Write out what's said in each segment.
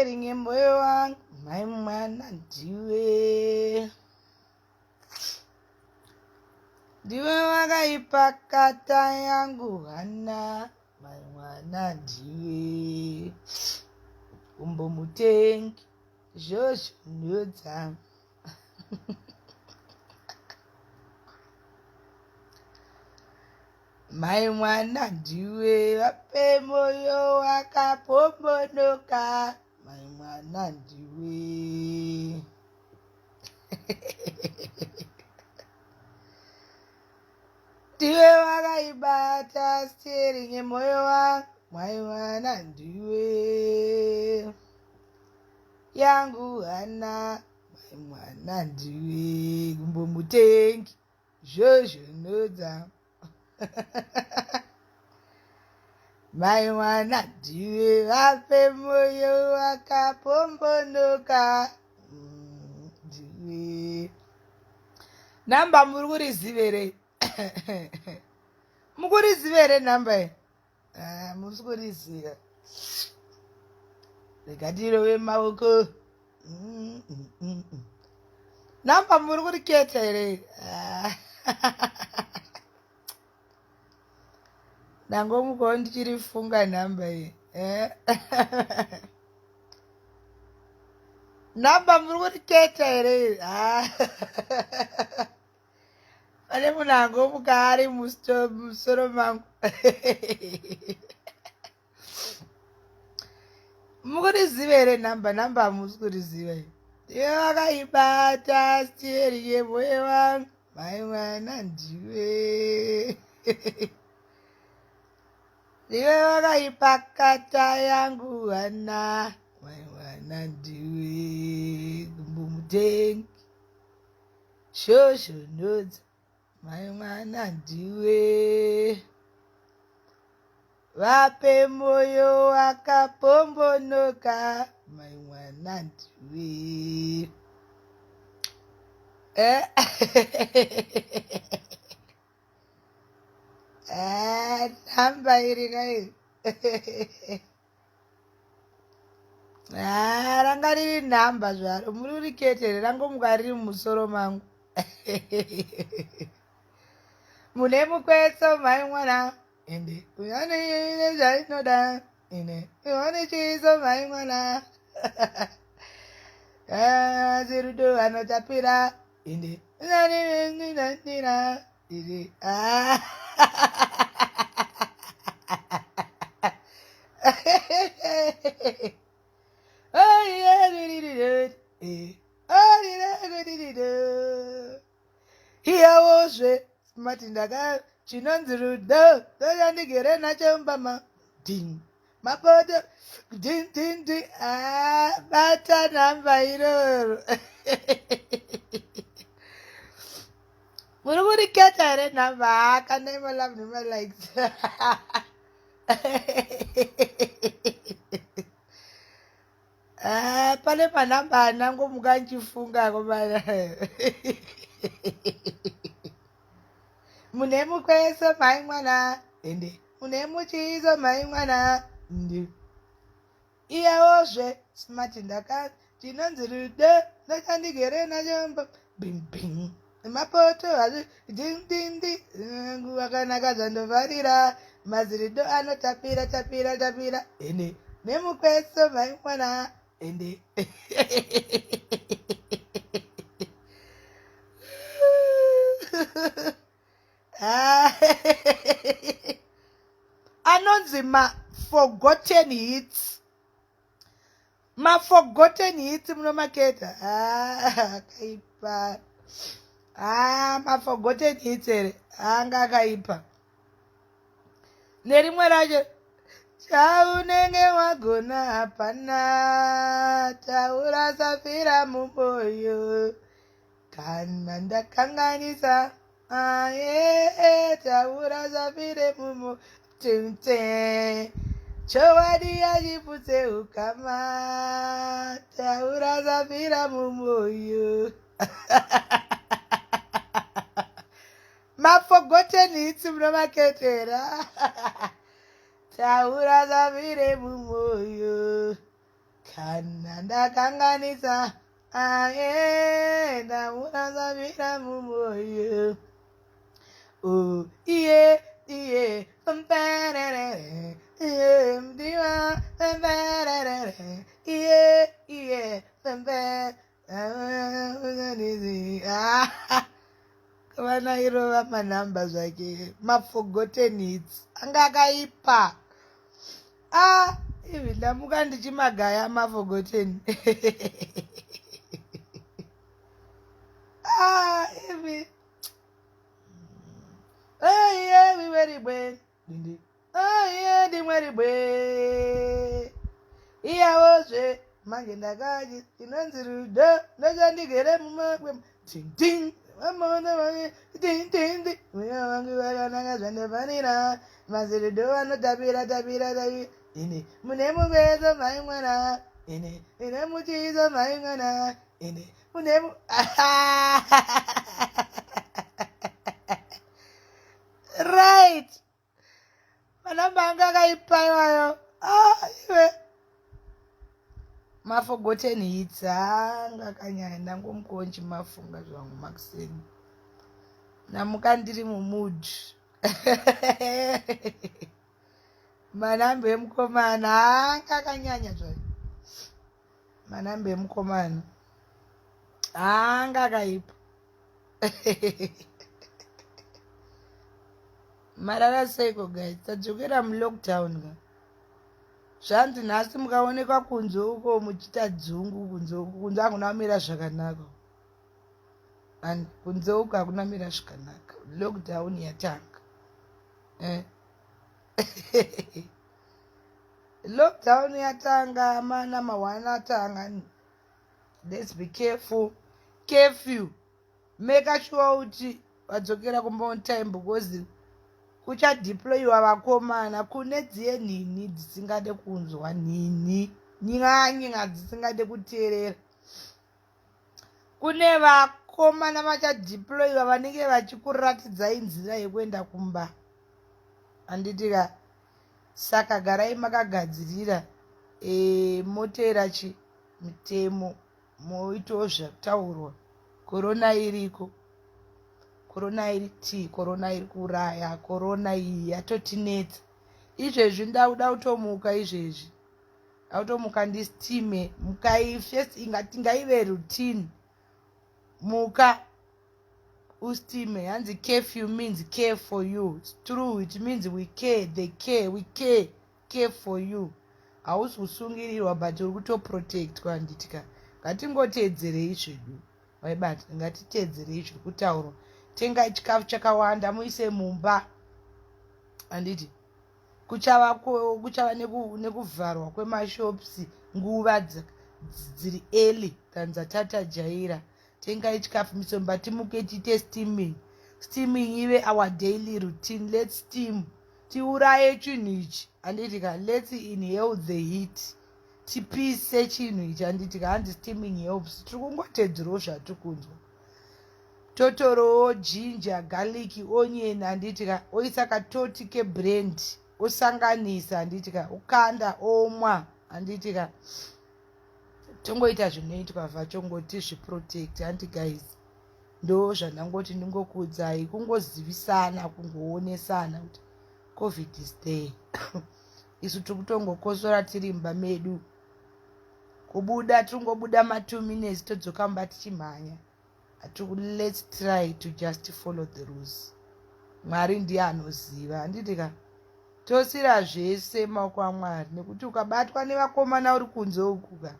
steering yemoyo wangu, mai mwana ndiwe. Ndiwe wakaipakata yangu hana, mai mwana ndiwe. Umbomutengi zvozvinodza. Mai mwana ndiwe, vape moyo wakapombonoka, mai mwana ndiwe. Ndiwe wakaibata steering yemoyo wangu, mai mwana ndiwe. Yangu hana, mai mwana ndiwe, gumbomutengi zvozvinodza. Mai mwana ndiwe, vape moyo wakapombonoka, ndiwe. Namba muri kuriziva here? Mukuriziva here namba iyi? Ah, musi kuriziva. Rega tirove maoko. Namba muri kuriketa here? Ah. Ndangomukawo ndichirifunga nhamba iyi. Eh. Namba muri kuriketa here? Ah. Pane munhu angomuka ari musoro mangu. Mukuriziva here nhamba? Nhamba hamusi kuriziva iyi. Ndiwe wakaibata steering yemoyo wangu, mai mwana ndiwe. Ndiwe wakaipakata yangu hana, mai mwana ndiwe. Gumbomutengi shoshonodza, mai mwana ndiwe. Vape moyo wakapombonoka, mai mwana ndiwe. Eh. Eh, nhamba iri kai. Ah, ranga riri nhamba zvaro, muri kuriketere rangomuka riri mumusoro mangu. Mune mukweso mai mwana, ende uyane zvainoda, ine ione chiso mai mwana. Ah, zirudo anotapira, ende uyane ine. Ah. Iyawozve mati ndaka chinonzi rudo ndochandigere nacho mbama ding mapoto ding ding ding. Ah, bata nhamba iroro. Muri kuriketa here nhamba? Kandai malove nemalikes. Ah, pane manhamba anangomuka nchifunga komana. Mune mukweso mai mwana, ende mune muchizo mai mwana, ndi iyawozve smart ndaka chinonzi rudo ndochandigere nacho bing bing mapoto hazvi ding ding ding. Nguva kanaka zvandofarira, mazirido anotapira tapira tapira, ende nemukweso mai mwana, ende. Anonzi maforgotten hits, maforgotten hits munomaketa. Ah, akaipa. Ah, maforgotten hits here anga akaipa. Nerimwe racho, chaunenge wagona hapana, taura safira mumoyo, kana ndakanganisa aye, taura safire mumo tinte, chokwadi yachiputse ukama, taura safira mumoyo. Maforgotten hits munomaketera. Taura safire mumoyo, Kana ndakanganisa aye ndamurazavira mumoyo. Oh, iye iye pampererere iye mdiwa pampererere iye iye pampe. Vana irova manhamba zvake maforgotten hits anga akaipa. Ah, ivi ndamuka ndichimagaya maforgotten. Ah, ivi iye rimwe rimwe iye rimwe rimwe iyawozve manje ndakaji inonzi rudo ndochandigere mumakwe ting mweya wangu wakanaka zvandafanira mazirudo anotapira tapira tapira ine mune mubezo mai mwana ine ine muchizo mai mwana ine mune mu right manamba anga akaipa iwayo. Ah, iwe maforgotten hits anga akanyanya. Ndangomukonchi mafunga zvangu makuseni namuka ndiri mumood. Manamba emukomana anga akanyanya zvayo. Manamba emukomana anga akaipa. Marara seiko guys, tadzokera mulockdown ka. Zvanzi nhasi mukaonekwa kunze uko muchiita dzungu kunze uko, kunze hakuna kumira zvakanaka. And kunze uko hakuna kumira zvakanaka. Lockdown yatanga. Eh. Lockdown yatanga, mana mawana atanga. Let's be careful. Curfew. Make sure kuti vadzokera kumba on time because kuchadeployiwa vakomana kune dziye nhinhi dzisingade kunzwa nhinhi nyinga dzisingade kuteerera. Kune vakomana vachadeployiwa vanenge vachikuratidzai nzira yekuenda kumba. Handiti ka? Saka garai makagadzirira, moteera chi mitemo, moitawo zvataurwa. Korona iriko, korona iri tii, korona iri kuuraya, korona iyi yatotinetsa izvezvi. Ndakuda kutomuka izvezvi, ndakutomuka ndistime. Mukai first, ingati ngaive routine. Muka ustime. Hanzi curfew means care for you. It's true, it means we care, they care, we care, care for you. Hausi kusungirirwa but uri kutoprotectwa. Handitika ngatingoteedzerei zvedu, waibata, ngatiteedzerei zviri kutaurwa. Tengai chikafu chakawanda muise mumba, handiti? Kuchava kuchava nekuvharwa kwemashops nguva dziri early than dzatatajaira. Tengai chikafu muise mumba, timuke tiite steaming. Steaming ive our daily routine. Let's steam, tiuraye chinhu ichi, handitika? Let's inhale the heat, tipise chinhu ichi, handitika? Hanzi steaming helps. Tiri kungotedzerawo zvatiri kunzwa. Totorowo ginger, garlic, onion, handitika? Oisa katoti kebrand, osanganisa, handitika? Ukanda, omwa, handitika? Tongoita zvinoitwa vachongoti zviprotect, handi guys? Ndo zvandangoti ndingokuudzai, kungozivisana, kungoonesana kuti COVID is there. Isu tiri kutongokosora tiri mumba medu, kubuda tiringobuda ma2 minutes, todzoka mumba tichimhanya. Let's try to just follow the rules. Mwari ndiye anoziva, handiti ka? Tosira zvese maoko aMwari, nekuti ukabatwa nevakomana uri kunze uku ka,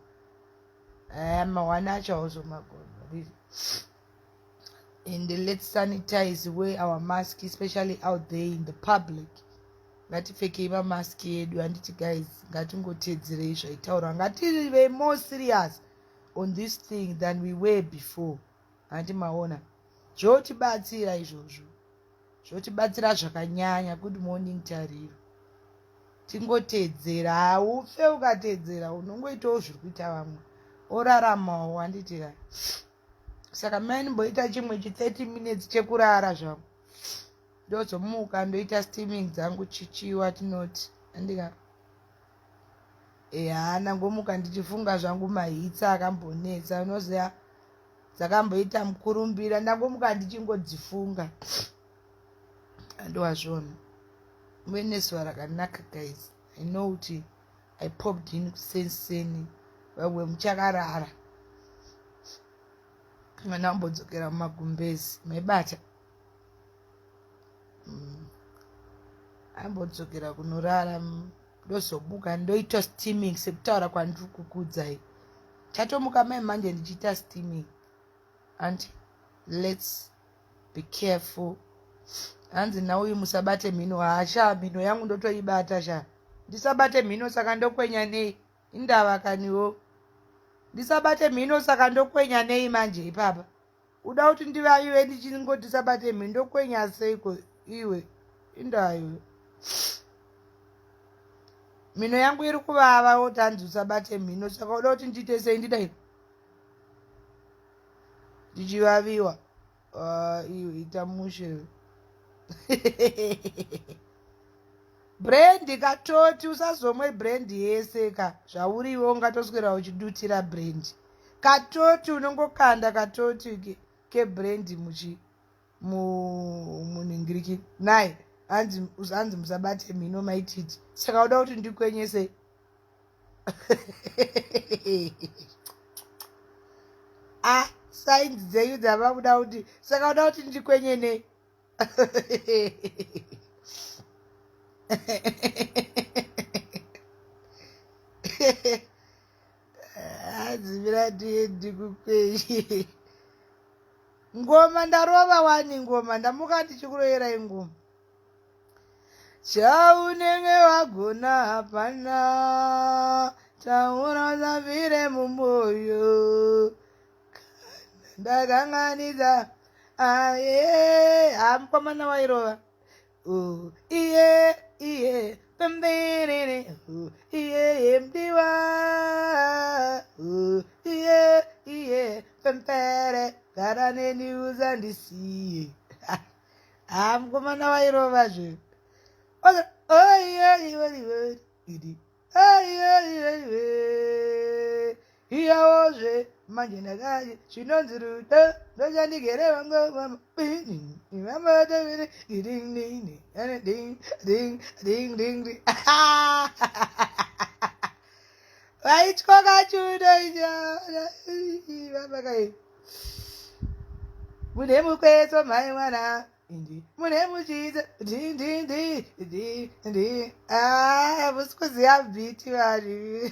aya mawana acho hauzomagona. And let's sanitize, wear our mask, especially out there in the public. Ngatipfekei mamaski edu, handiti guys? Ngatingotedzerei zvaitaurwa, ngative more serious on this thing than we were before, handi maona? Zvotibatsira izvozvo, zvotibatsira zvakanyanya. Good morning, Tariro. Tingotedzera, haufe ukatedzera unongoitawo zviri kuita vamwe, oraramawo, handiti ka? Saka mai ndimboita chimwe chi30 minutes chekurara zvangu, ndozomuka ndoita steaming dzangu, chichiwa tinoti, handika? Eya, ndangomuka ndichifunga zvangu mahitsa akambonetsa, unoziva dzakamboita mukurumbira, ndangomuka ndichingodzifunga. Andowazvona. Muve nezuva rakanaka guys. I know kuti I popped in kusenseni, vamwe muchakarara. Mwana ambodzokera mumagumbezi, maibata. Ambodzokera kunorara, ndozomuka ndoita steaming sekutaura kwandiri kukuudzai. Chatomuka mai manje ndichiita steaming. And let's be careful. Hanzi nauyu musabate mhino. Hasha, mhino yangu ndotoibata sha. Ndisabate mhino saka ndokwenya nei? Indava kaniwo. Ndisabate mhino saka ndokwenya nei manje ipapa? Uda kuti ndivaive ndichingoti sabate mhino, ndokwenya seiko iwe? Indava iwe. Mhino yangu iri kuvava, woti hanzi usabate mhino, saka uda kuti ndiite sei? Ndidai ndichivaviwa? Iwe ita mushe. Brandy katoti usazomwe brandy yese ka, zvauriwe ungatoswera uchidutira brandy. Katoti unongokanda katoti kebrandy muchi munhingiriki nai. Hanzi hanzi musabate mhino maititi, saka uda kuti ndikwenyese? Ah, sainzi dzenyu dzavakuda kuti, saka uda kuti ndikwenye nei? Adzimira ndikukwenye ngoma. Ndarova wani ngoma, ndamuka ndichikuroyerai ngoma. Chaunenge wagona hapana, taura usafire mumwoyo. Ndakanganidza aye, hamukomana wairova. Iye iye pemberere, iye mdiwa, iye iye pempere, gara neni uzandisiye. Ha, mukomana wairova zve. Oiye aiaiaiwe, iyawozve manje ndakaje zvinonzi rudo ndochandigere vangu ding ding ding ding ding. Vaityoka chudo icho vabakai. Mune mukweso mai mwana indi mune muchiita ndi ndi ndi ndi ndi. Ah, musi kuziva beat vanhu,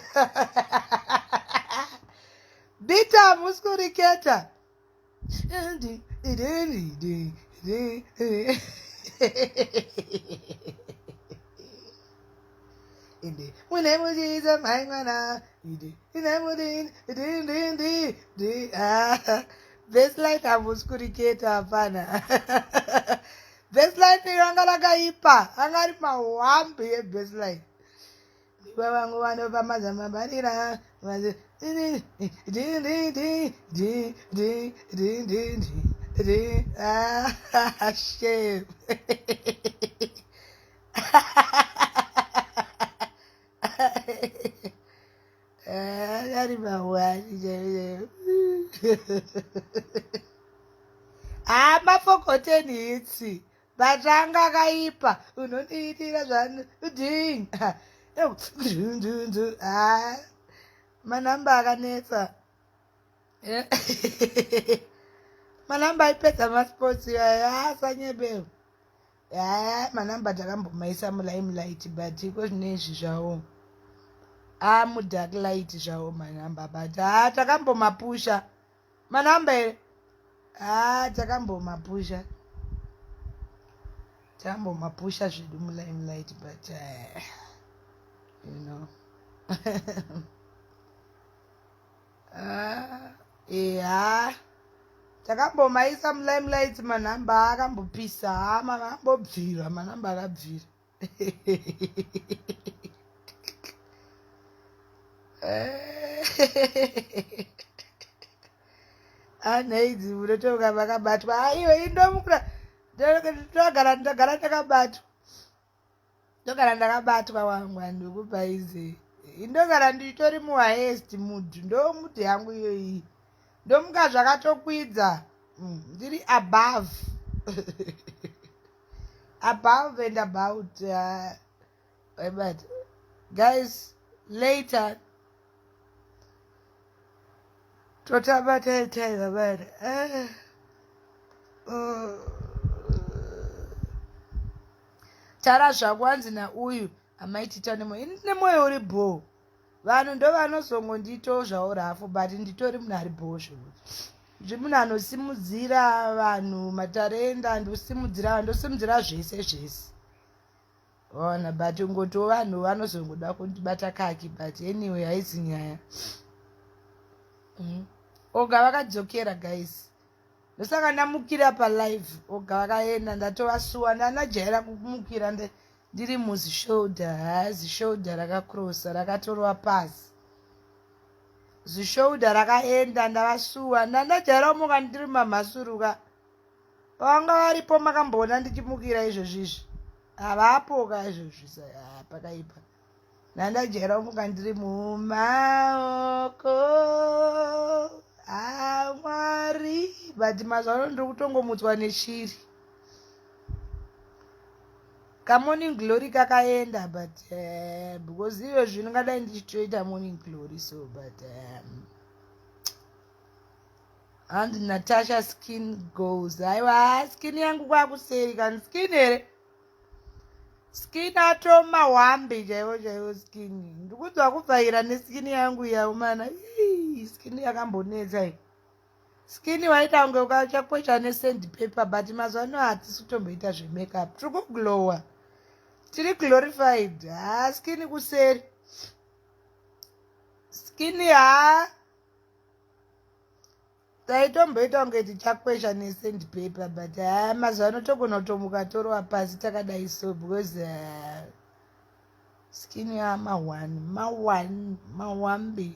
beat hamusi kuriketa. Ndi ndi ndi ndi ndi indi mune muchiita mai mwana indi ine mudi ndi ndi ndi ndi. Ah, bassline hamusi kuriketa hapana. Bassline ranga rakaipa, anga ari mahwambi ebassline. Iwe vangu vanopa mazamabarira ndi ndi ndi ndi ndi ndi ndi ndi. Ah, shame. Ari mahwani. Ah, maforgotten hits, but anga akaipa. Unondiitira zvanding. Ah, manhamba akanetsa, manhamba aipedza masports asanyebeo. Ya, manhamba takambomaisa mulimelight, but iko zvinezvi zvavo amudark light zvavo manhamba, but ha, takambomapusha manhamba here? Ha, takambomapusha, takambomapusha zvedu mulimelight, but eha, takambomaisa mulimelight manhamba, akambopisa. Hama akambobvira manhamba, akabvira. Anhaidzi munotoka vakabatwa. Aiwe, indomukura togara, ndagara ndakabatwa, ndogara ndakabatwa wangu, handikupaize. Indogara nditori muhighest mood, ndo mood yangu iyoyi. Ndomuka zvakatokwidza. Ndiri above. Above and about. But guys, later totamba taitai vabana. Tara zvako hanzi nauyu amaitita nemwoyo. Ini ndine mwoyo uri bhoo. Vanhu ndo vanozongondiitawo zvavo rafu, but nditori munhu ari bhoo zvekuti ndiri munhu anosimudzira vanhu matarenda, ndosimudzira vanhu, ndosimudzira zvese zvese. Ona, but ungotiwo vanhu vanozongoda kundibata kaki, but anyway haizi nyaya. Oga vakadzokera guys, ndosaka ndamukira palive. Oga vakaenda, ndatovasuwa, ndandajaira kumukira ndiri muzishoulder. Ha, zishoulder rakakrosa, rakatorwa pasi, zishoulder rakaenda, ndavasuwa. Ndandajaira kumuka ndiri mamhasuruka. Pavanga varipo makamboona ndichimukira izvozvi izvi? Havapo ka izvozvi, pakaipa. Ndandajaira kumuka ndiri mumaoko aMwari, but mazuva ano ndiri kutongomutswa neshiri. Kamorning glory kakaenda, but because iyo zvino ngadai ndichitoita morning glory so, but hanzi Natasha skin goes. Aiwa, skin yangu kwakuseri kani. Skin here? Skin atoma wambi chaivo chaivo. Skin ndikunzwa kubvaira neskin yangu yaumana. Skin yakambonetsa iyi. Skin waita kunge ukachakwesha nesand paper, but mazuva ano hatisi kutomboita zvemakeup, tiri kuglowa, tiri glorified. Ha, skin kuseri, skin ha, taitomboita kunge tichakwesha nesand paper, but ha, mazuva ano togona kutomuka torova pasi takadai so, because skin yama1 ma1 mawambi.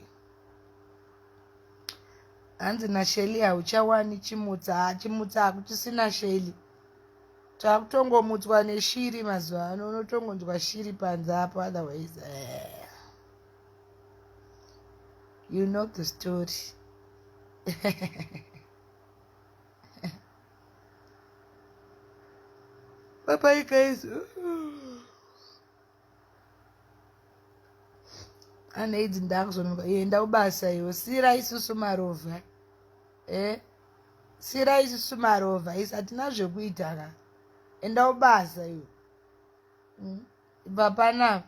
Hanzi naSheli hauchawani chimutsa. Ha, chimutsa hakuchisina Sheli, takutongomutswa neshiri mazuva ano. Unotongonzwa shiri panze apo, otherwise you know the story. Bye bye guys. Ane idzi ndakuzonoka, enda kubasa iwe. Sira isusu marovha, eh, sira isusu marovha isi, hatina zvekuita ka. Enda kubasa iwe. Ibva panapa.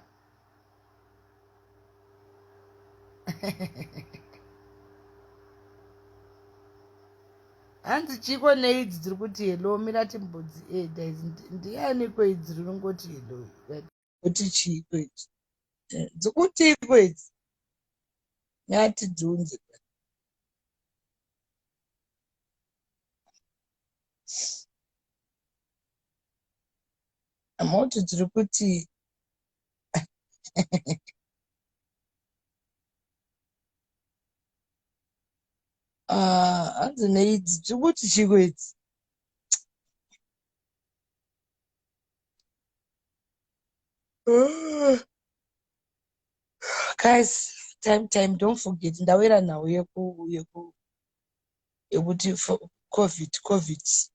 Hanzi chiko neidzi dziri kuti hello? Mira timbodzi eda idzi. Ndianiko idzi rinongoti hello? Kuti chiiko idzi? Dzikutiiko idzi? Ngatidziunze. Moti dziri kuti ah, hanzi neidzi dziri kuti chiko idzi? Guys, time time, don't forget ndawira nhau yeku yeku yekuti COVID, COVID,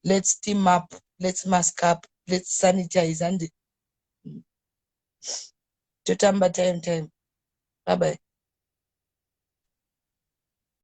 let's team up, let's mask up, let's sanitize and totamba time time. Bye bye.